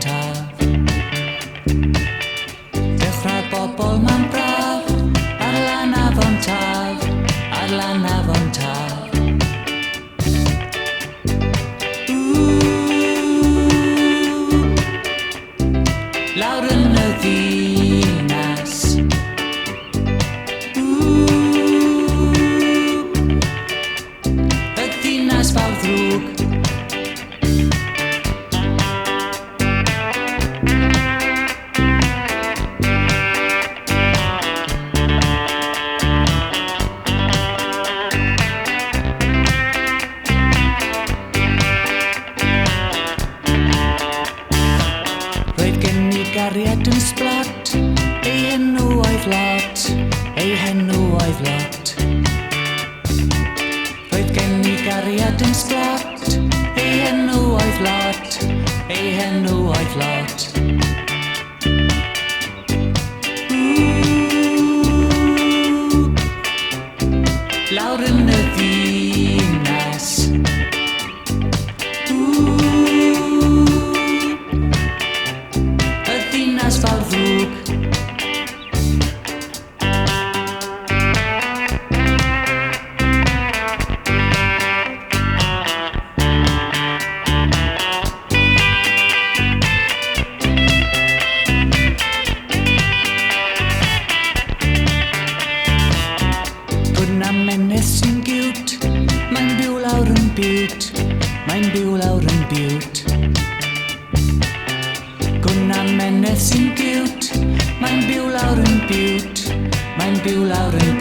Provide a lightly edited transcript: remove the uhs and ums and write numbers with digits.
Taf. Dechrau'r bobl ma'n braf ar lan afon Taf, ar lan afon Taf. Ww, lawr yn y ddinas. Ww, y ddinas fawr ddrwg. Roedd gen i gariad yn Sblot, ei henw oedd Lot, ei henw oedd Lot. Roedd gen i gariad yn Sblot, ei henw oedd Lot, ei henw oedd Lot. Ww, lawr yn y ddinas. Ww, y ddinas fawr ddrwg. Gwna meneth sy'n giwt, mae'n byw lawr yn Biwt, mae'n byw lawr yn Biwt. Gwna meneth sy'n giwt, mae'n byw lawr yn Biwt, mae'n byw lawr yn